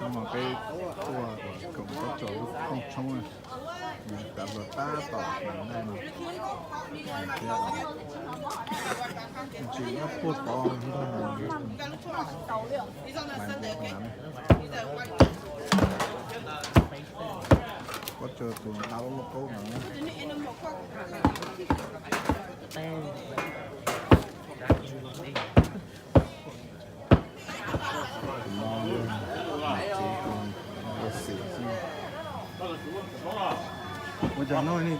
Hnub no peb tuaj koom pob tsuas lub phooj tshoob na, nws kav hluas tab tom hnav nqaij no. Tsis muab puag tod ntag, hnav ne. Pob tsuas tus nqa lub lauj kaub no. Ua cas no ni?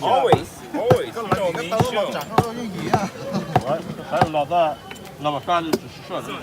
Always, always. Los mas koj tsis sub sub.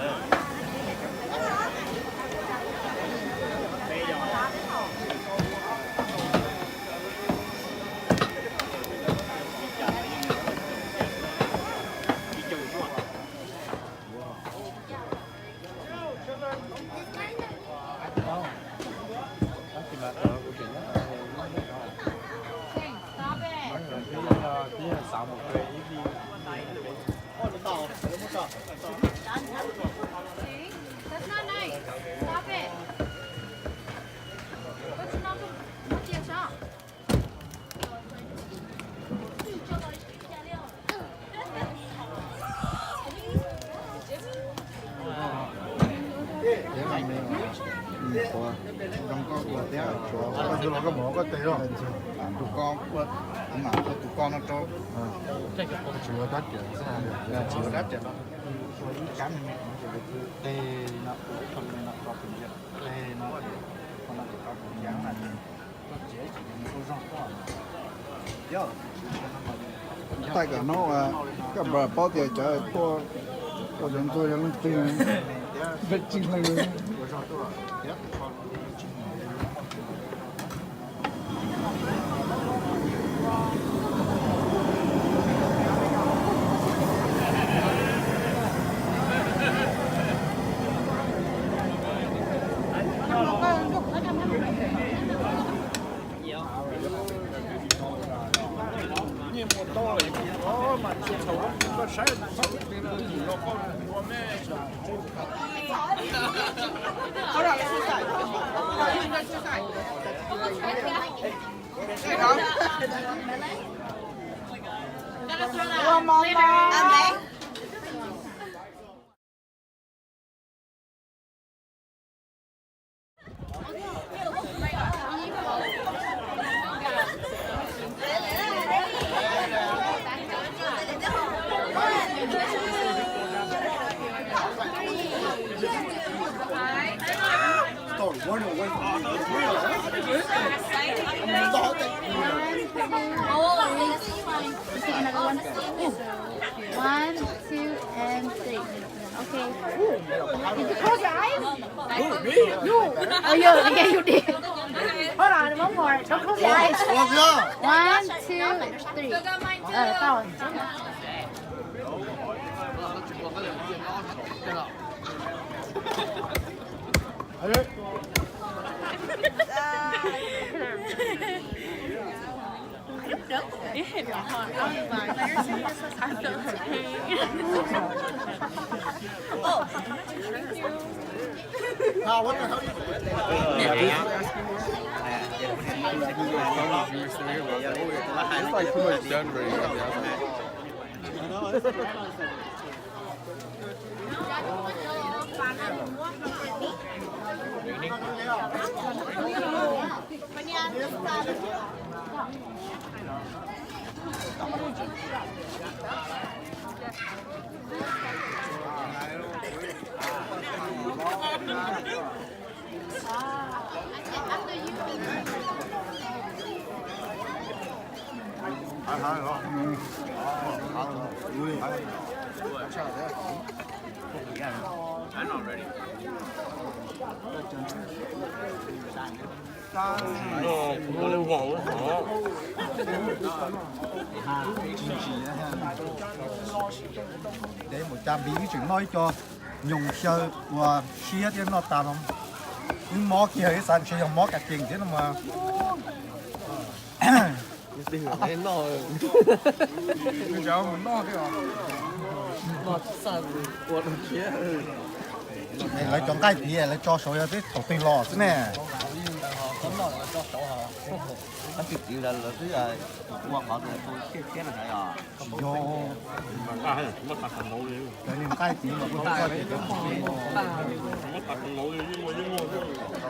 That's not nice. Stop it. That's not, not the shot. Tus ko, tus ko no rau. Tsis ua dab tsi, tsis ua dab tsi no. Ua ib kab me me, tes no, tes no, tes no, tes no. Thaij kom hnub koj paub tias cov tuaj ua cov ntxuag yog leej twg, peb tsis leej. One, two, and three. Okay. Did you close your eyes? Who, me? You. Oh, you. Yeah, you did. Hold on, one more. Don't close your eyes. One, two, three. I don't know. It hit my heart. I was like, I felt her pain. Oh, thank you. What the hell you doing? It's like too much Denver. Ces mus cas npis wb tseem noj ib co nyoos xyaw uas siab thiab noj tas no. Wb mob kiag ib xav ntshe yog mob kas cees thiab no mas. Lawv cov nqaij tias lawv tso saud yog twb thaum twg los xwb ne. Tsis yog. Cov niag nqaij tid mas kuj tsis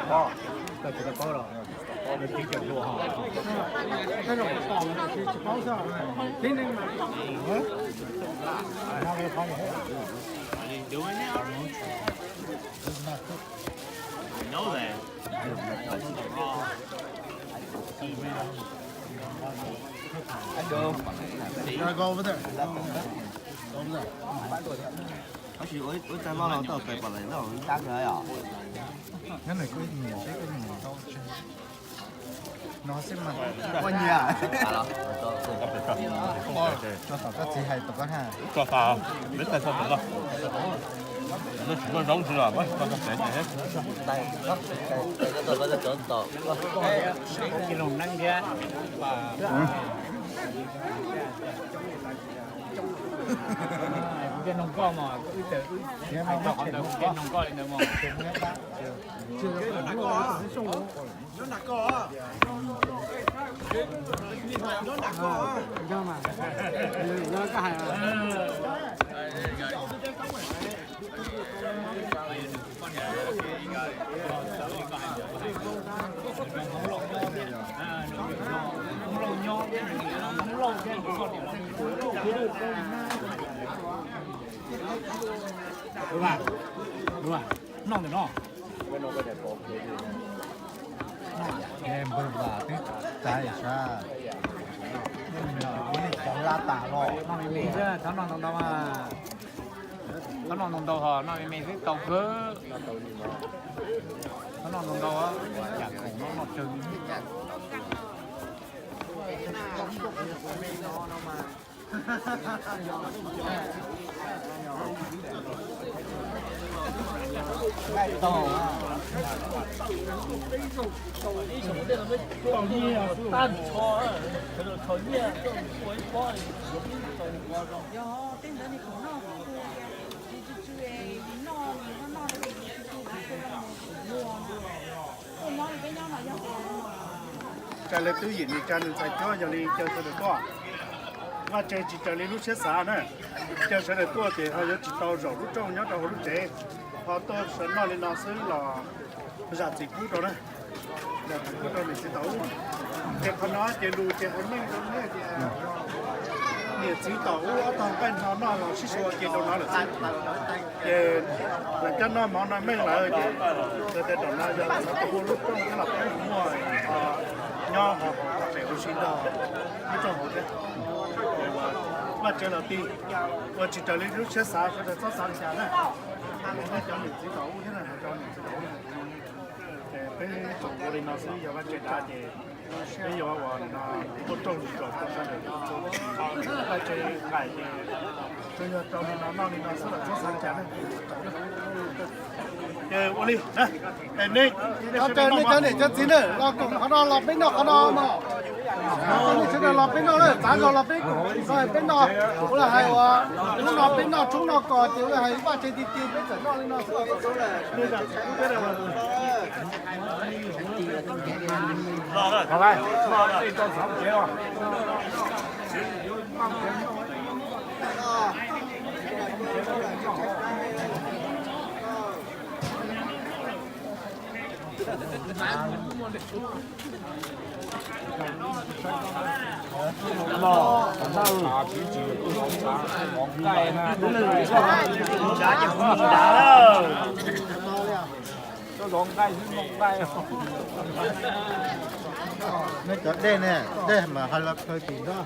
tau tias cov tsis tau. Can I go over there? Over there. Tab sis ua ib tag noj no tau tais pom lawm noj dab kawg os. Nyob nws kuj ib nyuag seb kuj nyuag tau no xwb mas. Ua nyias. Tso tom koj txiv hais tom koj ha. Tso tas, peb tais tso tom no. Lawv tsis muaj zaub tsis los muab tso rau pem ces. Kuv thiaj noog koj mas, wb tawm wb hais tau qhov ntawd kuv thiaj noog koj li ntawd mas. Noj ntawm no. Npawg Vam twb txav sab, ib txav lab tas los. Noj me me xwb, txhob noj ntau ntau mas. Txhob noj ntau ntau ho noj me me xwb tau kawg. Txhob noj ntau ntau, yam khoom no noj tsawg li. Yog tej ntawd nws kuj noj kuj tsw tsw, nws noj nws ho noj li nws tsw tsw, kuj nyob li peb nyob no yog. Cas lawv twb yim nws tsa nws ntxhais cob yog li caw sawv daws tuaj. Vaj tse tsis raws li lub siab xav na. Caw sawv daws tuaj ces ho yuav tsis tau zaum lub rooj nyob rau hauv lub tsev, ho tuaj sawv noj li no xwb los zam txim pub rau na. Zam txim pub rau niam txiv tau ub. Ces qhov no ces lus ces hais meej rau nej tias niam txiv tau ub ob tog nqaij hno noj los sib sua ua ke rau no lawm xwb. Ces lawv coj noj mov no meej lawm ces lawv tias tam no yog ua lub rooj thiab los peb muaj nyob ho pem ua si ntog lub rooj hauv thiab. Vaj tse los tij, ua tsis raws li lub siab xav sawv daws txhob xav li cas na. Nej cov niam txiv tau ub thiab na, cov niam txiv tau ub. Ces peb tsoom ua li no xwb, yog vaj tse tsa ces peb yuav ua no, ua rooj zaum rau sawv daws. Vaj tse nqaim ces tsuas yog rau li no noj li no xwb los txhob xav li cas na. Ces ua li na, nej cov niam cov txiv na, los koom qhov no los peb noj qhov no no. Nej sawv daws los peb noj na, txav zog los peb koom, peb noj, ua li hais uas hnub no peb noj tshoob noj kos ces ua li hais vaj tse ti ti peb txawm noj li no xwb. Nej cov dej ne, dej mas hais los khaws tim no.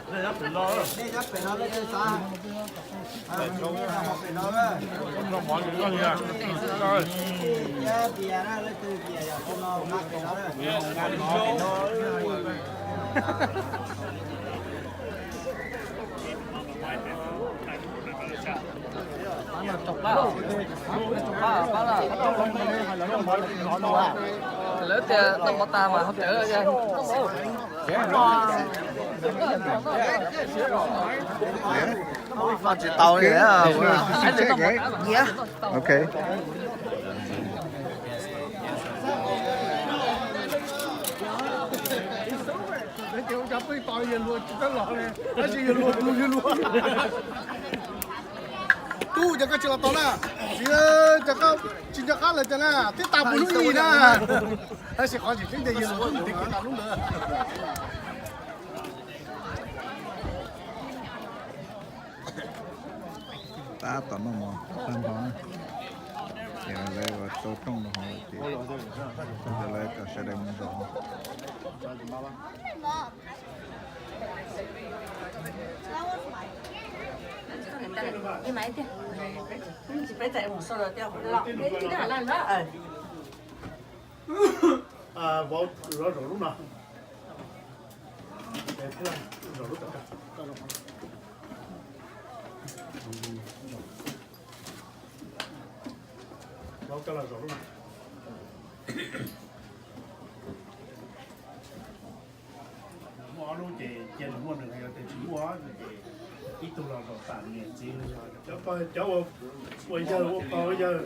Lawv tias tau mov tas mas ho cawv. Tsis tau li. Yeah. Okay. Tub, cas koj tsis los tau na? Tsis nco qab lawm tiag na, twb tas pus lub ib na. Tab sis qhov tseem ceeb tias yawg luag tub mus tib kiag tas lub ntawd. Tab tom noj mov tag nrho na, ces lawv ua tau rooj rau hauv ces lawv kom sawv daws mus zov. Vauv, zov zaum lub no. Zov lub tom kawg. Vauv, koj los zov lub no. Muaj ob lub ces cia nws muaj nws, yog tias tsis muaj ces ib tug los zov tas niam txiv. Cov pog, cov ua, ua yawg ua pog ua yawg,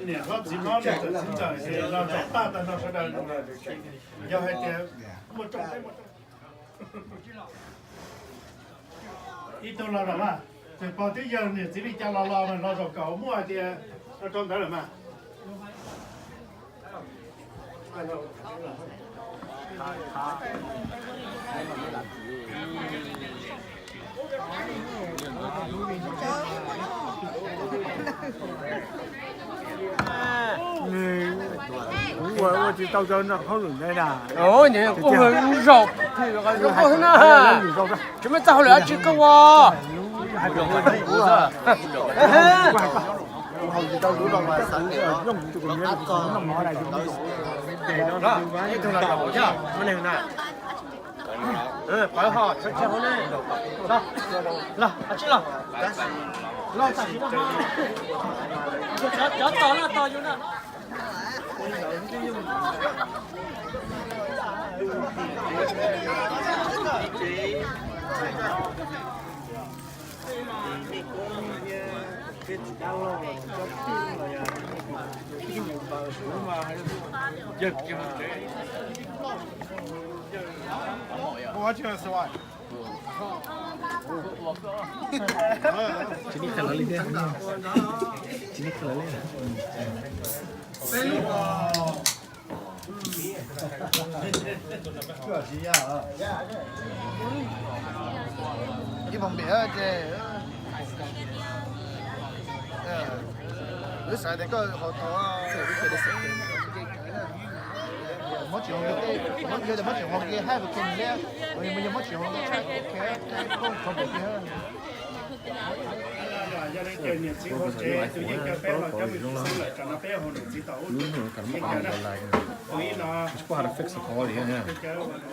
niam hlob txiv hlob niam ntxawm txiv ntxawm ces los zov paj tag nrho sawv daws. Yog hais tias muaj rooj teb muaj rooj, ib tug los zov mas, txawm pog twb yawg niam txiv li cas los los mas los zov kom muaj hais tias rau ntawd lawm mas. Kuv ua ua tsis tau cov noj khaub lwm ntawd na. Nws kuj ua zaum, kuj na. Tsis muaj txaj hauj lwm dab tsi koj ua. Ib tug los zaum thiab, muaj neeg na. Pawv ho, tsis hauv ne. Los, los, los, los, tam sim no. Cov tos loj tos yus na. Tsis ib qho los li thiab. Tsis ib qho los li. Ib pob npias ces wb xav tias koj haus tau. Mob tsis haus, yog tias mob tsis haus ke haib ua ke nws liab, yog mob tsis haus ke tshaj ke koj qhov pem tiag. Yog leej twg niam txiv hauv tsev tus yeej caw peb los cov me tub xeeb lawm, tsam no peb haus niam txiv thaum ub. Tus ib no, tus caw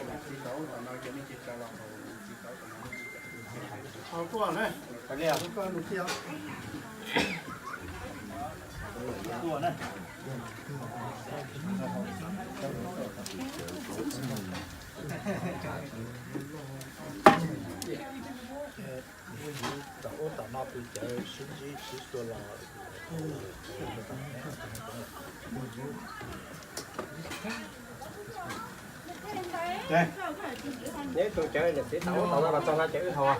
niam txiv thaum ub, tus no yog nej cia tsa los haus niam txiv thaum ub, tsam no nej tsis caw. Haus tuaj na. Tuaj na. Tom ub tom no pw cawv sib ntsib sib xua los. Neb tus cawv niam txiv tom ub tom no los txog no ces wb haus.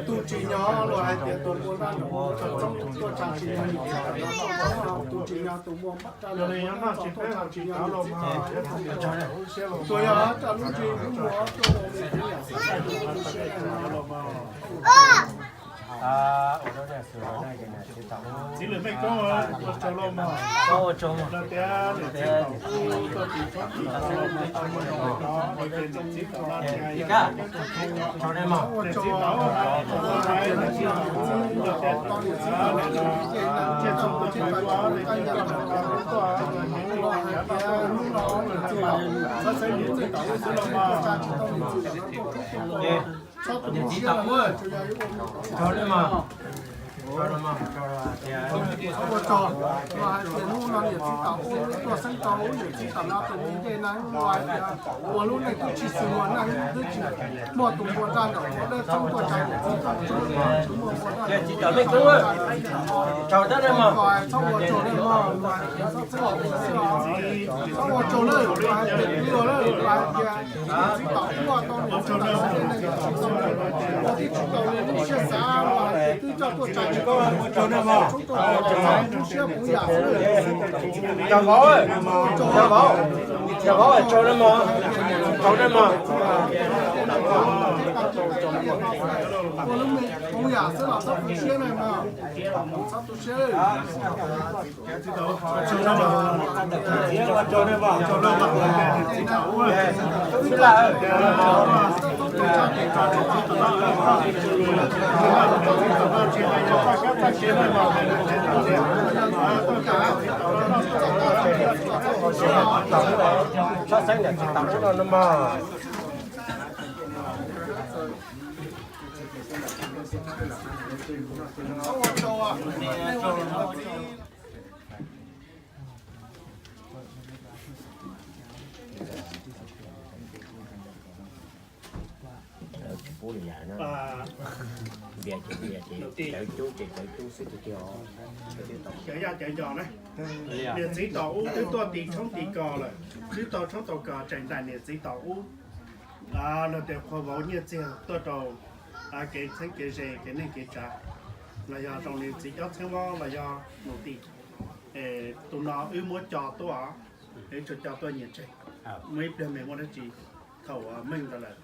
Tus tsis nyob los hais tias tus muaj noj, tus tsis nyob tus muaj noj, tus tsis nyob tus muaj noj, tus tsis nyob tus tsis nyob. Tus yog tsa lub tsis lub muag tuaj ua me tub yam. Ua rau niam xwb, txiv lwm mej koob ua tsaug los mas, ua tsaug los tias niam txiv tau ua tau tis tshoob tis kos los mas, ua ces niam txiv tau los tias, niam txiv tau ua tau tis tshoob tis kos los tias, tsiaj txhu tus tsis yuav, niam txiv tau ua xwb los mas. Niam txiv tau ua, tsaug nawb mog. Ua tsaug, hais tias hnub no niam txiv tau ua tuaj xeeb tau niam txiv tau no tus me ncej na, ua hais tias ua lub neej twb tsis xws ua neej twb tsis muaj tus npua daj nraum ua dawb txoob tuaj tsa niam txiv tau tsis muaj npua daj nraum ua dawb txoob tuaj tsa niam txiv tau tsis muaj, tsaug tab nawb mog. Txhob ua tsaug nawb mog, txhob txeeb ua tsaug nawb, hais tias niam txiv tau ua tau niam txiv tau ua tau niam txiv tau ua tib tsis tau li lub siab xav ua hais tias twb coj tuaj tsa tsis tau, tsaug nawb mog. Tsaug nawb mog. Tsaug nawb mog, tsaug nawb mog, tsaug nawb mog. Ua lub me ua yam xwb los txhob tu siab nawb mog, txhob tu siab. Txhob xeeb niam txiv tau ub no nawb mog. Tsis pub li yam no. Ntias ces ntias ces cawv cub ces cawv cub xwb tiag tiag. Cawv yaj cawv yos na. Niam txiv tom ub twb tuaj tis tshoob tis kos lawm, twb tau tshoob tau kos tseem ntaim niam txiv tom ub. Luag tias qhua vauv nyiaj txiag tuaj rau kev txheeb kev ze kev neej kev tsav, los yog zoo li txiv cob txheeb mob los yog mus tim, tus no wb muab co tuaj, wb tsuas co tuaj nyias tseg. Muaj ib pliag me muaj dab tsi thaum meej ntawd lawm,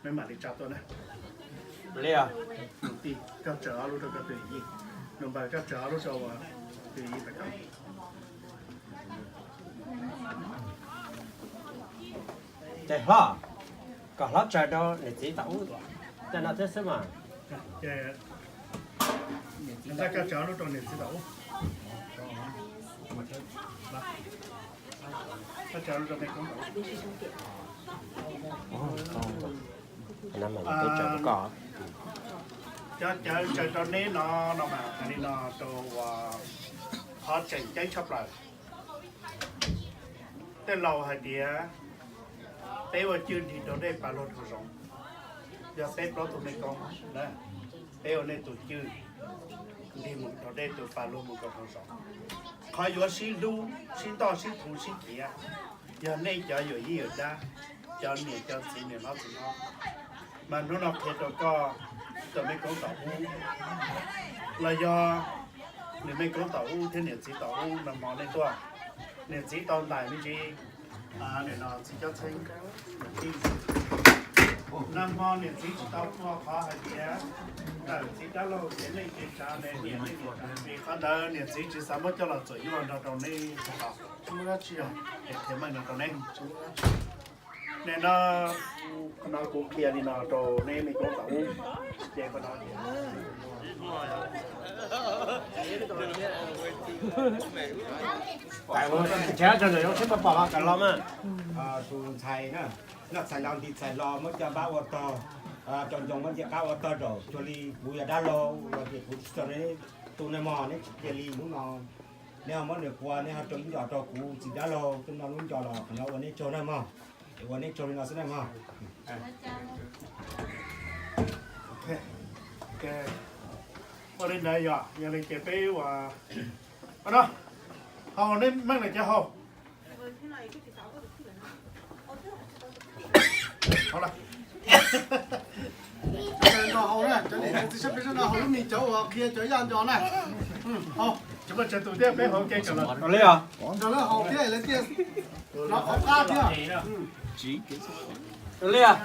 mej mam li tsa tuaj na. Mus tij, koj tsaws ob lub rau koj tus yij, nus npawg koj tsaws ob lub rau tus yij ntawd. Ces hlob, kom hlob tsaws rau niam txiv tom ub, tej no thiab xwb mas. Koj tsaws ob lub rau niam txiv tom ub. Koj tsaws ob lub rau me koob tom ub. Cov cawv tsaws rau neb no, no mas hais li no rau uas qhov tseem ceeb tshaj plaws. Tej laus hais tias peb ua cwj nrig rau dej pas luag rau zoov. Yog peb plaub tug me koob, peb ua nej tus cwj nrig mus rau dej tus pas luag mus rau zoov. Qhov yuav sib hlub sib ntoj sib thuv sib kiav yog nej cov yawm yij yawm dab, cov niam cov txiv niam hlob txiv hlob. Mas hnub no qhia rau koj tus me koob tom ub, los yog nws me koob tom ub thiab niam txiv tom ub, nag hmo nej tuaj, niam txiv tau ntais me ntsis, nim no txiv cob txheeb, nag hmo niam txiv tsis tau ua qhov hais tias ntawm txiv dab laug kev neej kev tsav, vim qhov ntawd niam txiv tsis xav muab coj los txuam yuaj nrog rau neb, tsis muaj dab tsi os, qhia meej no rau neb. Nim no, qhov no kuv qhia li no rau neb me koob tom ub, ces qhov no Txhais los mas, tus ntxhais na, noj txhais los nti txhais los muab cov npab ua tog, rau ncoo muab nce qab ua tog rau cuag li kuv yog dab laug los ces kuv tsis txog neb tu nag hmo, neb tsis cia li hnub no, neb ho muab nws qua, neb ho rau ib nco rau kuv txiv dab laug, hnub no lub nco los qhov no ua neb tsaug nag hmo, es ua neb tsaug li no xwb nag hmo. Ua li ntawd yog, yog li ces peb ua, no, haus neb meej lawm ces haus. Haus lawm. Cov no haus na, cov niam cov txiv sab peb sab no haus lub mis cov uas qhia cov yaj nco na. Haus. Tsis muaj tsawg tus thiab, peb haus ua ke kom los. Li os. Li os.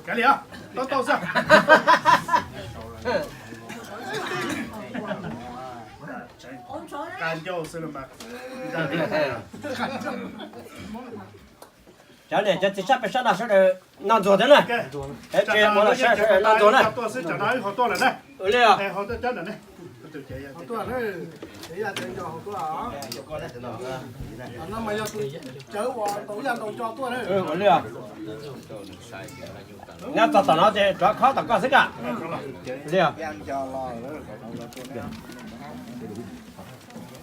Kav liam, tau tau xwb. Qab ncauj xwb los mas. Cov niam cov txiv sab pem sab no sawv daws noj ntxuag thiab na. Peb tsis mus los sawv daws noj ntxuag na. Li os. Li os. Nyob txog tom no ces rov khob tom koj xwb kam. Li os.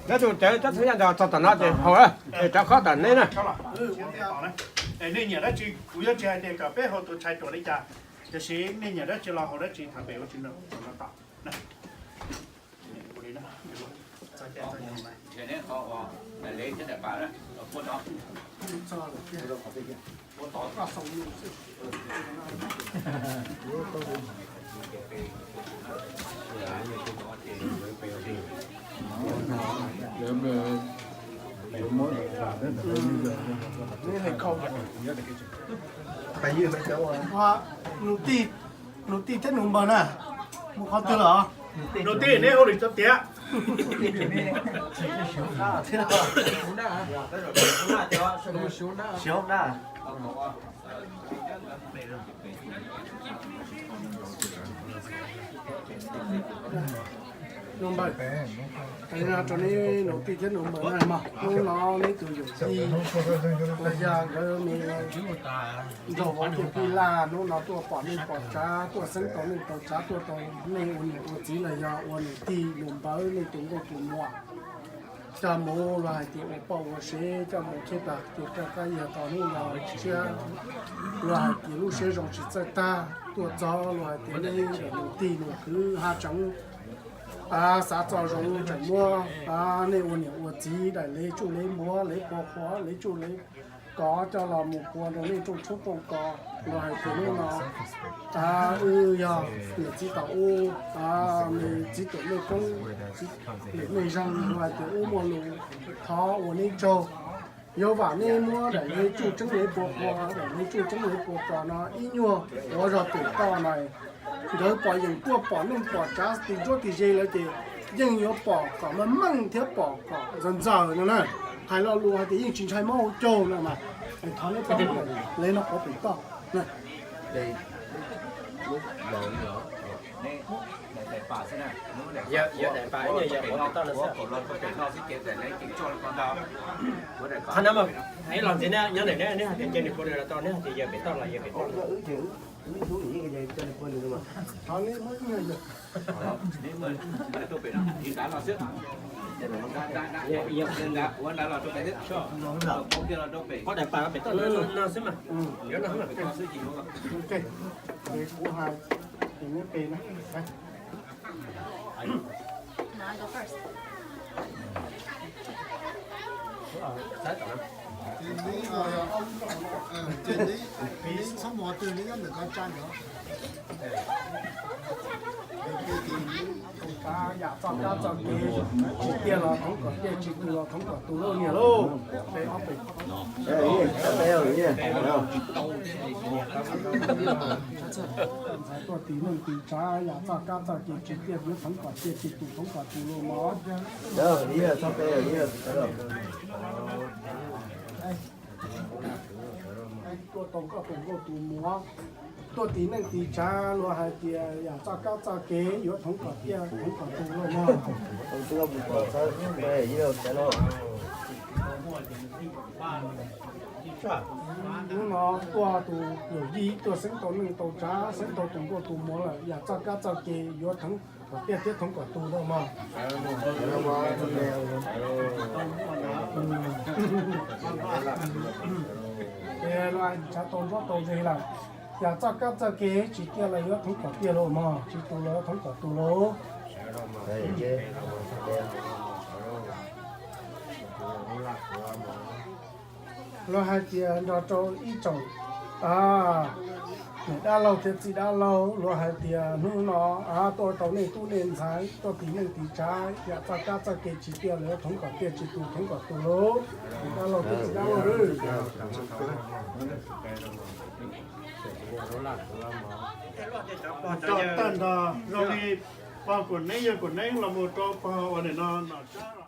Nyob tus cawv cov txhua yam ntawd txog tom no ces haus, es rov khob tom neb na. Nej nyiam dab tsi kuv yuav tsis hais tias kom peb haus tus tshais ruam li cas, tiam sis nej nyiam dab tsi los haus dab tsi tham pem ua tsis no tom. Nus tij thiab nus npawg na, mus qhov twg lawm? Nus tij neb hauj lwm tso tiav. Nus npawg, rau neb nus tij thiab nus npawg na mog, hnub no neb tus yawm yij los yog nkawd me nraug vauv thiab pij laj hnub no tuaj pom neej pom tsav, tuaj xeeb tau neej tau tsav, tuaj tau neej ua niam ua txiv los yog ua nus tij nus npawg nej tus nkauj tus muam coj mus los hais tias ua poj ua sev, coj mus thiab tas tias rau qab yog tau hnub no siab los hais tias lub siab zoo tsis txawj tag tuaj txog los hais tias nej nus tij nus kwv haj tseem xav txoj zoo tseem muab nej ua niam ua txiv daim lej tsuj lej npuag lej pua qhuav lej tsuj lej kov coj los mus pua rau nej rooj tshoob rooj kos los hais tias hnub no wb yog niam txiv tau ub, me txiv tuam mej koob, txiv lwm mej zeeg los hais tias wb muaj lus thov ua neb tsaug. Yuav vam nej muab daim lej tsuj tseeb lej pua qhuav, daim lej tsuj tseeb lej pua kos no ib nyuag ua zog pem toj na. Nkawd pom yeem tuaj pom neej pom tsav tim nruab tim ze lawm ces yeej yuav pom kom meej meej thiab pom kom ntxaws ntxaws no na. Hais lo lus hais tias yeej tsis ntshai mob hauv caug no mas, thov nej pab muab daim lej no qhuav pem toj. Qhov no mas, neb los ntxiv neb nyob ntawm neb, neb hais tias cia nws pua nws los tau, neb hais tias yawg pem toj los yawg pem toj. Qhov daim pam pem toj no xwb mas, yuav no xwb mas. Kuv hais, neb pem na. Yam txoj kab txoj kev, tsis tiaj los thoob kom tiaj, tsis tu los thoob kom tu lauj niam lauj. Peb ob pem. Ntxhais tuaj tis neej tis tsav, yam txoj kab txoj kev tsis tiaj yuav thoob kom tiaj, tsis tu thoob kom tu lauj mog. Tuaj tau koj tus nkauj tus muam, tuaj tis neej tis tsav luag hais tias yam txoj kab txoj kev yuav thoob kom tiaj thoob kom tu lauj mog. Hnub no tuaj tus yawm yij tuaj xeeb tau neej tau tsav, xeeb tau tus nkauj tus muam lawm, yam txoj kab txoj kev yuav thoob kom tiaj thiab thoob kom tu lauj mog. Ces luag hais tsav tau nruab tau ze lawm, yam txoj kab txoj kev tsis tiaj los yuav thoob kom tiaj lauj mog, tsis tu los yuav thoob kom tu lauj. Luag hais tias nrog rau ib tsoom A, niam dab laug thiab txiv dab laug, luag hais tias hnub no a tuaj tau nej tub nej ntxhais tuaj tiv neej tiv tsav, yam txoj kab txoj kev tsis tiaj lawm, thoob kom tiaj tsis tus thoob kom tus lauj. Niam dab laug thiab txiv dab laug, tag nrho zoo li pog Kuam Neeb yawg Kuam Neeb los mus rau pog uas nim no nom tswv